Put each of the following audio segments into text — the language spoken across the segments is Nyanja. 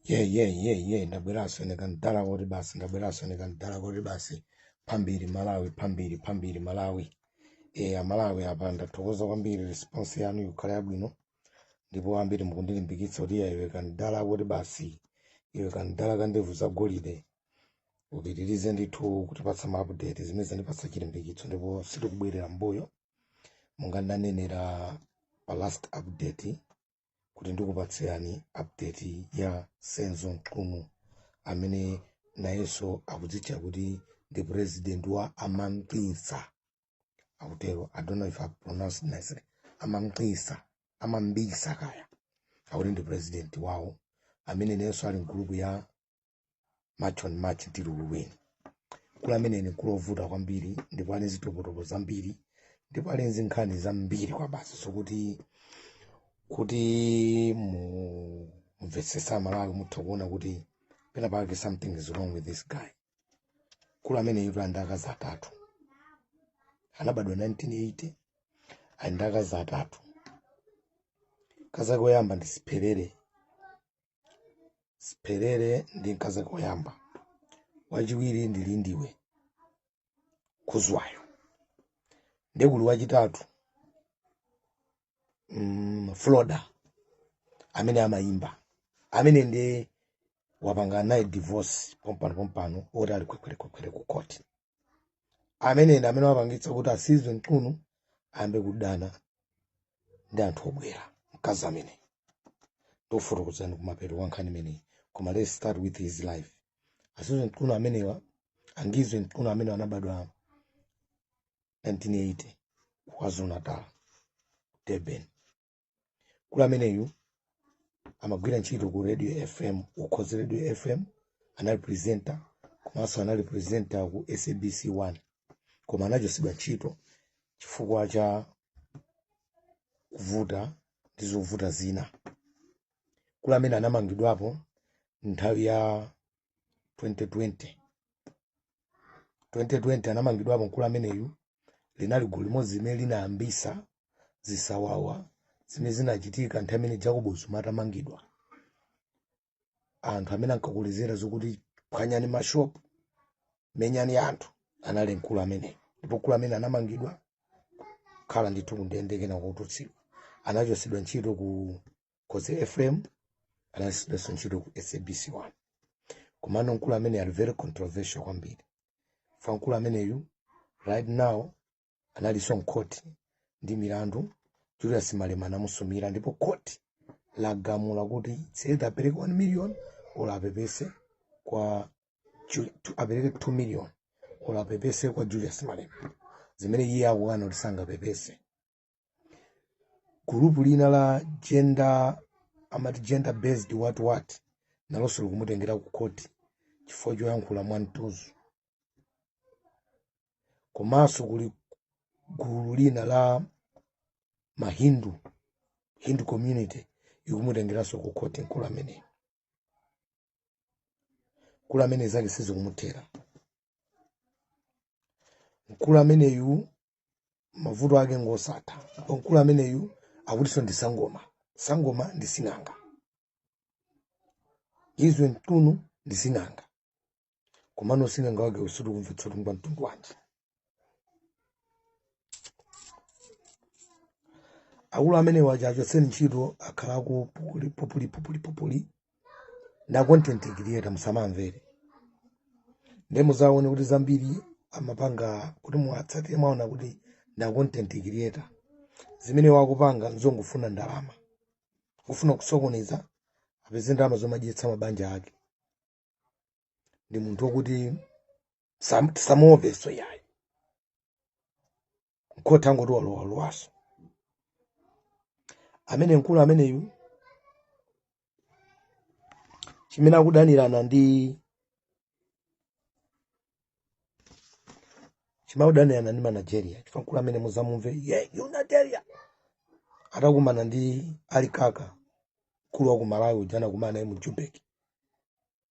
Ye, ndabweranso ine kandala kuti basi, ndabweranso ine kandala kuti basi. Phambiri Malawi, phambiri, phambiri Malawi. Amalawi, apa ndathokoza kwambiri, response yanu ikukhala yabwino ndipo ambiri mukundilimbikitsa kuti iya, iwe kandala kuti basi, iwe kandala kandevu zagolide, upitirize ndithu kutipatsa ma update zimene zandipatsa chilimbikitso ndipo sitikubwerera mbuyo. Monga ndanenera pa last update kuti ndikupatsirani update ya Senzo Mchunu amene nayenso akudzitcha kuti ndi president wa Amamqisa, akutero. I don't know if I pronounced nicely. Amamqisa, Amambisa kaya, akuti ndi president wawo amene nayenso ali mgulupu ya March on March Tiluluweni. Mkulu amene ni mkulu ovuta kwambiri ndipo ali zitopotopo zambiri ndipo ali nzinkhani zambiri kwa basi. Sokuti kuti mumvetsesa Malawi, mutha kuona kuti pena pake something is wrong with this guy. Mkulu amene yutu ali ndi akazi atatu, anabadwa 1980, ali ndi akazi atatu. Mkazi wake woyamba ndi Siphelele. Siphelele ndi mkazi wake woyamba. Wachiwiri ndi Lindiwe Khuzwayo, ndekuli wachitatu Floda amene amayimba, amene ndi wapanga naye divorce pompano pompano, oti ali kwekwere ku court. Amene ndi amene wapangitsa kuti Asizwe Mchunu ayambe kudana ndi anthu obwera. Mkazi amene ndofotokozani kumapeto kwa nkhani imeneyi, koma let's start with his life. Asizwe Mchunu amenewa, Angizwe Mchunu amene anabadwa 1980 KwaZulu Natal, Durban. Mkulu ameneyu amagwira ntchito ku Radio FM, Ukhozi Radio FM, anali presenter, komanso anali presenter ku SABC 1, koma anachotsedwa ntchito chifukwa cha kuvuta ndi zovuta zina. Mkulu amene anamangidwapo nthawi ya 2020, 2020 anamangidwapo mkulu ameneyu. Linali gulu limodzi limene linayambisa zisawawa zimene zinachitika nthawi imene Jacob Zuma atamangidwa. Anthu amene ankakolezera zokuti phwanyani mashopu, menyani anthu, anali mkulu ameneyu. Ndipo mkulu amene anamangidwa, khala ndithu kundende, kena kutulutsidwa. Anachotsedwa ntchito ku Ukhozi FM, anachotsedwanso ntchito ku SABC 1. Komano mkulu amene ali very controversial kwambiri. Fa mkulu ameneyu right now analinso mkhoti ndi milandu. Julius Malema anamusumira ndipo khoti lagamula kuti either apereke 1 million or apepese kwa apereke 2 million or apepese kwa Julius Malema, zimene iye akukana kuti sangapepese. Gulupu lina la gender, amati gender based what what, nalonso likumutengera ku khoti chifukwa choyankhula mwamtuzu. Komanso kuli gulu lina la Mahindu, Hindu community, ikumutengeranso ku khoti mkulu ameneyo. Mkulu amene zake sizikumuthera. Mkulu ameneyu mavuto ake ngosatha. Ndipo mkulu ameneyu akutinso ndi sangoma. Sangoma ndi sing'anga. Ngizwe Mchunu ndi sing'anga, komano sing'anga wake usitikumvetsa kuti ngwa mtundu wanji. Akulu amene waja achotseni ntchito, akhalako pupuli pupuli pupuli pupuli na content creator, musamamvere. Ndiye muzaone kuti zambiri amapanga kuti muwatsatire, mwaona kuti na content creator, zimene wakupanga nzongofuna ndalama, kufuna kusokoneza apeze ndalama zomadyetsa mabanja ake. Ndi munthu wokuti tisamuopenso yayi, mkhoti angoti walowalowaso amene. Mkulu ameneyu chimene akudanirana ndi, chimakudanirana ndi Manigeria, chifukwa mkulu amene muzamumve ye, you Nigeria, atakumana ndi Ali Kaka, mkulu wa ku Malawi uja, anakumana naye mu Joburg,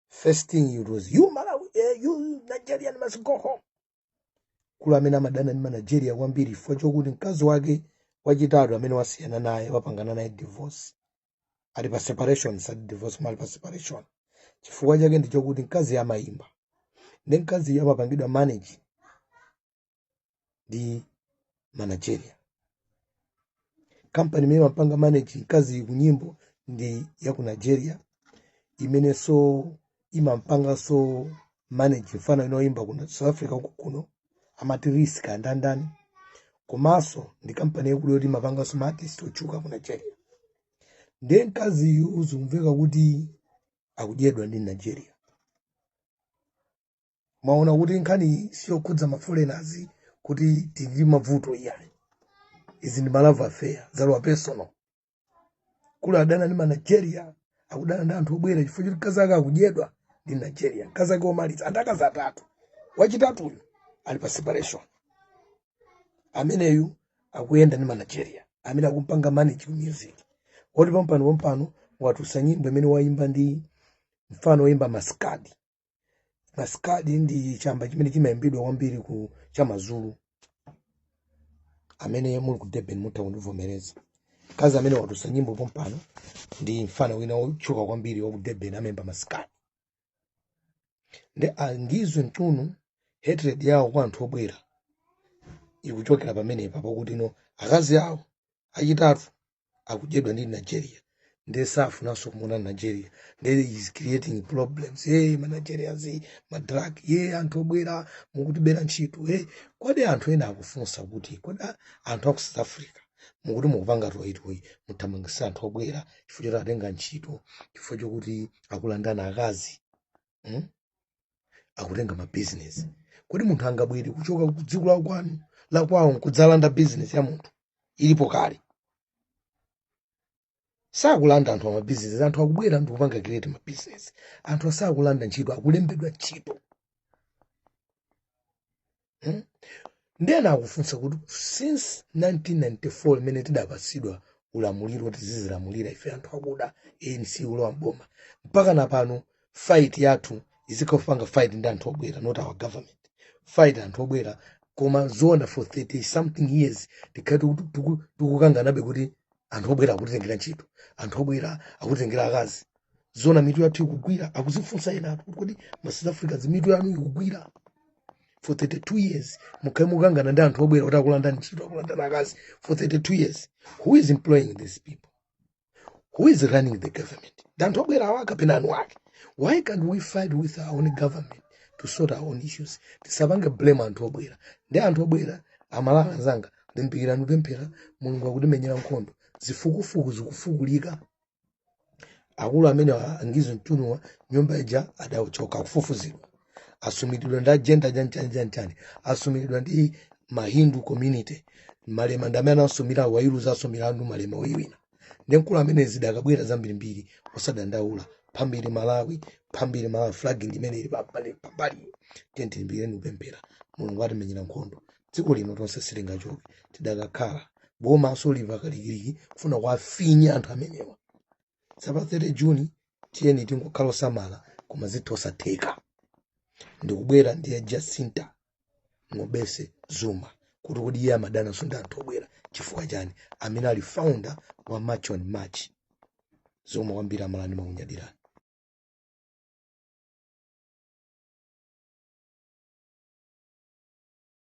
first thing it was, "You Malawi, you Nigerian must go home." Mkulu amene amadana ndi Manigeria kwambiri chifukwa chokuti mkazi wake wachitatu amene wasiyana naye, wapangana naye divorce, ali pa separation, sati divorce koma ali pa separation. Chifukwa chake ndichokuti mkazi amayimba, ndi mkazi amapangidwa manage ndi Manigeria. Kampani imene imapanga manage mkazi ku nyimbo ndi ya ku Nigeria, imenenso imampanganso manage mfano inoyimba ku South Africa uku kuno, amati Riska ndandani. Komanso ndi kampani yaikulu yoti imapanganso ma artist otchuka ku Nigeria. Ndiye mkaziyu zikumveka kuti akudyedwa ndi Nigeria. Mwaona kuti nkhani siyokhudza ma foreigners kuti tili mavuto, iyayi. Izi ndi ma love affair, zalowa personal. Kuli adana ndi ma Nigeria, akudana ndi anthu obwera chifukwa choti mkazi ake akudyedwa ndi Nigeria. Mkazi ake womaliza, anthu akazi atatu, wachitatuyu ali pa separation. Ameneyu akuyenda ndi ma Nigeria amene akumpanga manage ku music, woti pompano pompano watusa nyimbo imene wayimba ndi mfano woyimba maskadi. Maskadi ndi chamba chimene chimayimbidwa kwambiri ku chamazulu. Amene muli ku Durban mutha kundivomereza. Mkazi amene watusa nyimbo pompano ndi mfano wina wotchuka kwambiri wa ku Durban, amayimba maskadi. Ndi angizwe Mchunu, hatred yawo kwa anthu obwera ikuchokera pamenepa, pakuti no akazi awo achitatu akudyedwa ndi Nigeria, ndiye safunanso kumuona Nigeria. Ndiye is creating problems. Hey, ma Nigerians, ma drug ye, anthu obwera mukutibera ntchito. Hey, kodi anthu ena akufunsa kuti kodi anthu aku South Africa mukuti mukupanga toyitoyi, muthamangisa anthu obwera chifukwa choti atenga ntchito, chifukwa chokuti akulandana akazi, Akutenga mabizinesi. Kodi munthu angabwere kuchoka ku dziko la kwanu, la kwawo, nkudzalanda bizinesi ya munthu ilipo kale? Sakulanda anthu amabizinesi. Anthu akubwera ndikupanga create mabizinesi. Anthu asakulanda ntchito, akulembedwa ntchito, Ndena akufunsa kuti since 1994 imene tidapatsidwa ulamuliro kuti tizizilamulira ife anthu akuda, ANC ulowa mboma, mpaka na pano fight yathu izikhala fight ndi anthu obwera, not our government fight anthu obwera. Koma zona for 30 something years tikhale tikukanganabe kuti anthu obwera akutitengera ntchito, anthu obwera akutitengera akazi. Zona mitu yathu ikugwira? Akuzifunsa ena atu kuti kodi ma South Africans mitu yanu ikugwira? For 32 years mukhale mukangana ndi anthu obwera kuti akulandani ntchito, akulandani akazi. For 32 years, who is employing these people? Who is running the government? Ndi anthu obwera awa kapena anu ake? Why can't we fight with our own government to sort our own issues? Tisapange blame anthu obwera. Ndi anthu obwera, Amalawi anzanga, limbikirani kupemphera. Mulungu akutimenyera nkhondo. Zifukufuku zikufukulika. Akulu amene angizo Mchunuwa, nyumba ija adachoka, kufufuzidwa, asumiridwa ndi agenda chanchani chanchani, asumiridwa ndi Mahindu community. Malema ndi amene anasumira, wailuza, asumira andu Malema oyiwina. Ndi mkulu amene zidakabwera zambirimbiri, osadandaula. Phambiri Malawi, phambiri Malawi. Flag ndi imene ili pambali pambali. Tiye tilimbikireni kupemphera. Mulungu atimenyera nkhondo. Dziko lino tonse silingachoke tidakakhala boma soliva kalikiliki kufuna kuwafinya anthu amenewa. Sapa 30 Juni tiyeni tingokhala osamala, koma zithu osatheka. Ndikubwera ndiye Jacinta Ngobese Zuma, kuti kodi iye amadananso ndi anthu obwera chifukwa chani, amene ali founder wa March on March. Zomwe kwambiri, amalani makunyadirani.